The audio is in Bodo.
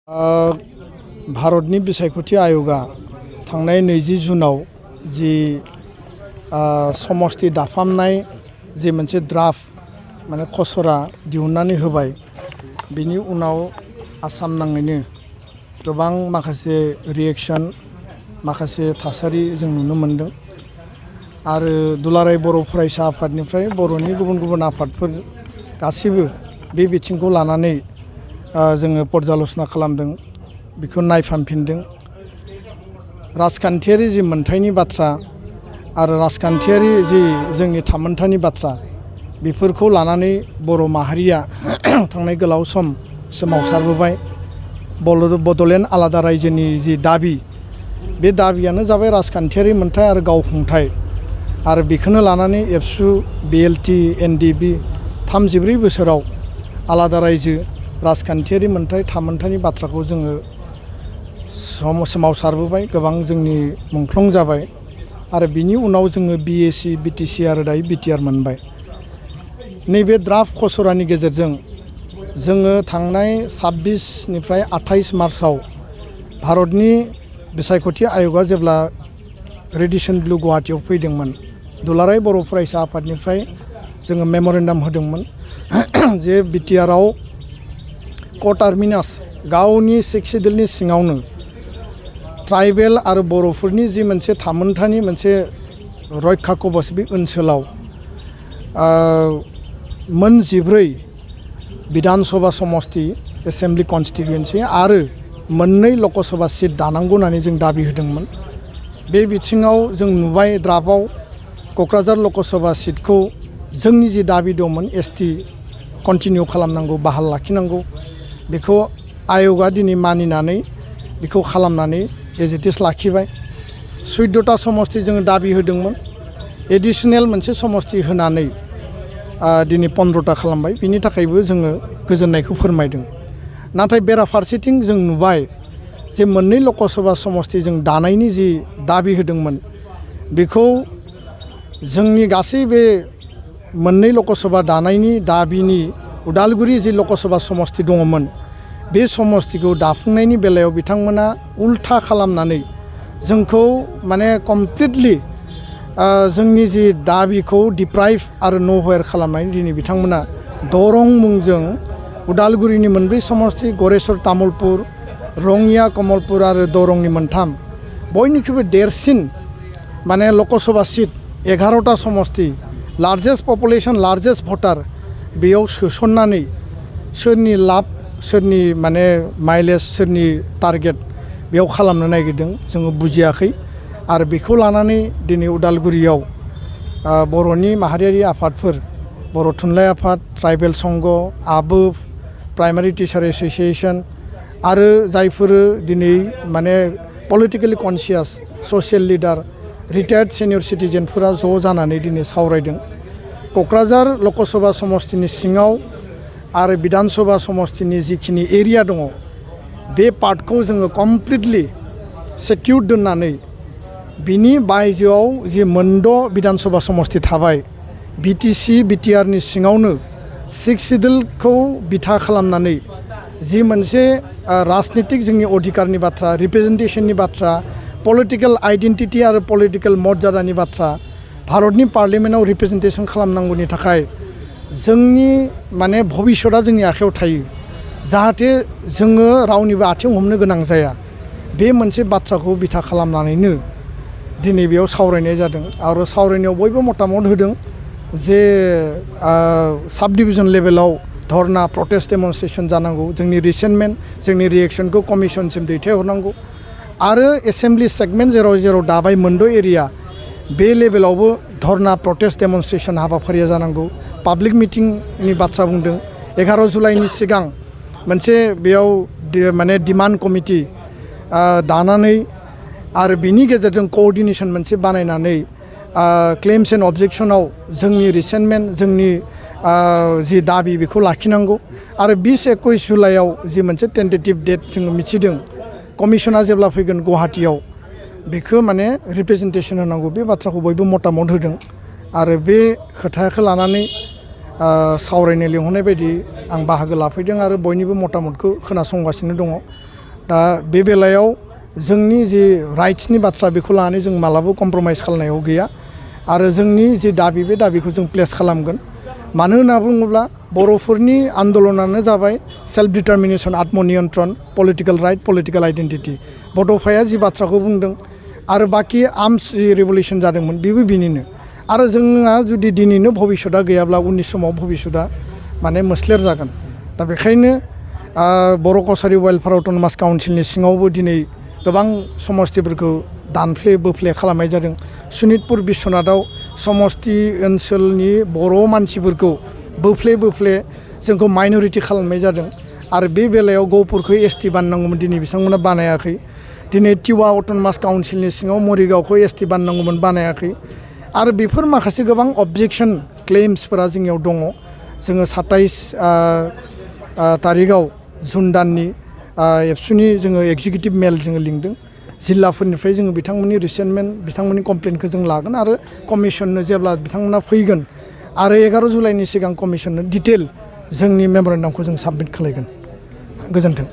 भारतनि बिसायख'थि आय'गा थांनाय 20 जुनाव जि समस्ति दाफामनाय जि मोनसे ड्राफ्ट माने खसरा दिहुननानै होबाय बिनि उनाव आसाम नाङैनो गोबां माखासे रिएक्शन माखासे थासारि जों नुनो मोनदों आरो दुलाराय बर' फरायसा आफादनिफ्राय बर'नि गुबुन गुबुन आफादफोर गासिबो बे बिथिंखौ लानानै जोङो पर्यालोचना खालामदों बेखौ नायफामफिनदों राजखान्थियारि जि मोनथायनि बाथ्रा आरो राजखान्थियारि जि जोंनि थामोनथानि बाथ्रा बेफोरखौ लानानै बर' माहारिया थांनाय गोलाव सम सोमावसारबोबाय बड'लेण्ड आलादा रायजोनि जि दाबि बे दाबियानो जाबाय राजखान्थियारि मोनथाय आरो गावखुंथाय आरो बेखौनो लानानै एबसु बिएलटि एनडिबि 34 बोसोराव आलादा रायजो राजखान्थियारि मोनथाय थामोनथानि बाथ्राखौ जोङो सोमावसारबोबाय गोबां जोंनि मुंख्लं जाबाय आरो बिनि उनाव जोङो बिएसि बिटिसि आरो दायो बिटिआर मोनबाय नैबे ड्राफ्ट खसरानि गेजेरजों जोङो थांनाय 26 निफ्राय 28 मार्चआव भारतनि बिसायख'थि आय'गा जेब्ला रेडिसन ब्लु गुवाहाटीयाव फैदोंमोन दुलाराय बर' फरायसा आफादनिफ्राय जोङो मेम'रेन्डाम होदोंमोन जे बिटिआरआव कटार्मिनास गावनि 6 सिडिउलनि सिङावनो ट्राइबेल आरो बर'फोरनि जि मोनसे थामोनथानि मोनसे रैखा कवच बे ओनसोलाव मोन 14 विधान सभा समस्ति एसेम्बलि कन्स्टिटुएन्सि आरो 2 लकसभा सीट दानांगौ होननानै जों दाबि होदोंमोन बे बिथिङाव जों नुबाय ड्राफ्टआव क'क्राझार लकसभा सीटखौ जोंनि जि दाबि दंमोन एसटि कन्टिनिउ खालामनांगौ बाहाल लाखिनांगौ बेखौ आय'गा दिनै मानिनानै बेखौ खालामनानै एजिटिस लाखिबाय 14टा समस्ति जोङो दाबि होदोंमोन एडिशनेल मोनसे समस्ति होनानै दिनै 15टा खालामबाय बिनि थाखायबो जोङो गोजोननायखौ फोरमायदों नाथाय बेराफारसेथिं जों नुबाय जे 2 लकसभा समस्ति जों दानायनि जि दाबि होदोंमोन बेखौ जोंनि गासै बे 2 लकसभा दानायनि दाबिनि उदालगुरि जि लकसभा समस्ति दङमोन बे समस्तिखौ दाफुंनायनि बेलायाव बिथांमोना उल्था खालामनानै जोंखौ माने कमप्लिटलि जोंनि जि दाबिखौ डिप्राइभ आरो न'वेर खालामनानै दिनै बिथांमोना दरं मुंजों उदालगुरिनि 2 समस्ति गरेस्वर तामुलपुर रङिया कमलपुर आरो दरंनि 3 बयनिख्रुइबो देरसिन माने लकसभा सीट 11टा समस्ति लार्जेस्ट पपुलेशन लार्जेस्ट भटार बेयाव सोसननानै सोरनि लाब सोरनि माने माइलेज सोरनि टारगेट बेयाव खालामनो नागिरदों जोङो बुजियाखै आरो बेखौ लानानै दिनै उदालगुरियाव बर'नि माहारियारि आफादफोर बर' थुनलाइ आफाद ट्राइबेल संघ आबोफ प्राइमारि टिचार एस'सिएशन आरो जायफोर दिनै माने politically conscious social leader retired senior सिटिजेनफोरा ज' जानानै दिनै सावरायदों क'क्राझार लकसभा समस्तिनि सिङाव आरो विधान सभा समस्तिनि जिखिनि एरिया दङ बे पार्टखौ जोङो कमप्लिटलि सेक्युर दोननानै बिनि बायजोआव जि 2 विधान सभा समस्ति थाबाय बिटिसि बिटिआरनि सिङावनो 6 सिडिउलखौ बिथा खालामनानै जि मोनसे राजनितिक जोंनि अधिकारनि बाथ्रा रिप्रेजेन्टेशननि बाथ्रा पलिटिकेल आइडेन्टिटि आरो पलिटिकेल मर्यादानि बाथ्रा भारतनि पार्लियामेन्टआव रिप्रेजेन्टेशन खालामनांगौनि थाखाय जोंनि माने भबिष्यतआ जोंनि आखायाव थायो जाहाथे जोङो रावनिबो आथिं हमनो गोनां जाया बे मोनसे बाथ्राखौ बिथा खालामनानैनो दिनै बेयाव सावरायनाय जादों आरो सावरायनायाव बयबो मतामत होदों जे साब डिभिजन लेभेलाव धरना प्रटेस्ट डेमनस्ट्रेशन जानांगौ जोंनि रिसेन्टमेन्ट जोंनि रिएक्शनखौ कमिसनसिम दैथायहरनांगौ आरो एसेम्बलि सेगमेन्ट जेराव दाबाय 2 एरिया बे लेभेलावबो धरना प्रटेस्ट डेमनस्ट्रेशन हाबाफारिया जानांगौ पाब्लिक मिटिंनि बाथ्रा बुंदों 11 जुलाइनि सिगां मोनसे बेयाव माने डिमान्ड कमिटि दानानै आरो बिनि गेजेरजों कोअर्डिनेशन मोनसे बानायनानै क्लेम्स एन्ड अबजेक्शनाव जोंनि रिसेन्टमेन्ट जोंनि जि दाबि बेखौ लाखिनांगौ आरो 20-21 जुलाइआव जि मोनसे टेन्टेटिभ डेट जोङो मिथिदों कमिसना जेब्ला फैगोन गुवाहाटीयाव बेखौ माने रिप्रेजेन्टेशन होनांगौ बे बाथ्राखौ बयबो मतामत होदों आरो बे खोथाखौ लानानै सावरायनो लिंहरनाय बायदि आं बाहागो लाफैदों आरो बयनिबो मतामतखौ खोनासंगासिनो दङ दा बे बेलायाव जोंनि जि राइट्सनि बाथ्रा बेखौ लानानै जों मालाबा कमप्रमाइज खालामनायाव गैया आरो जोंनि जि दाबि बे दाबिखौ जों प्लेस खालामगोन मानो होनना बुङोब्ला बर'फोरनि आन्दलनानो जाबाय सेल्फ डिटारमिनेसन आत्मनियन्त्रण पलिटिकेल राइट पलिटिकेल आइडेन्टिटि बड'फाया जि बाथ्राखौ बुंदों आरो बाखि आर्मस जि रिभलिउसन जादोंमोन बेबो बिनिनो आरो जोंहा जुदि दिनैनो भबिष्यतआ गैयाब्ला उननि समाव भबिष्यतआ माने मोस्लेर जागोन दा बेखायनो बर' कसारि वेलफेयार अट'नमास काउन्सिलनि सिङावबो दिनै गोबां समस्थिफोरखौ दानफ्ले बोफ्ले खालामनाय जादों सनितपुर बिश्वनाथआव समस्ति ओनसोलनि बर' मानसिफोरखौ बोफ्ले बोफ्ले जोंखौ माइन'रिटि खालामनाय जादों आरो बे बेलायाव गहपुरखौ एसटि बानायनांगौमोन दिनै बिथांमोना बानायाखै दिनै टिवा अट'नमास काउन्सिलनि सिङाव मरिगावखौ एसटि बानायनांगौमोन बानायाखै आरो बेफोर माखासे गोबां अबजेक्सन क्लेम्सफोरा जोंनियाव दङ जोङो 27 तारिखआव जुन दाननि एबसुनि जोङो एगजिकिउटिभ मेल जोङो लिंदों जिल्लाफोरनिफ्राय जोङो बिथांमोननि रिसेन्टमेन्ट बिथांमोननि कमप्लेनखौ जों लागोन आरो कमिसननो जेब्ला बिथांमोना फैगोन आरो 11 जुलाइनि सिगां कमिसननो डिटेल जोंनि मेम'रेन्डामखौ जों साबमिट खालामगोन गोजोन्थों।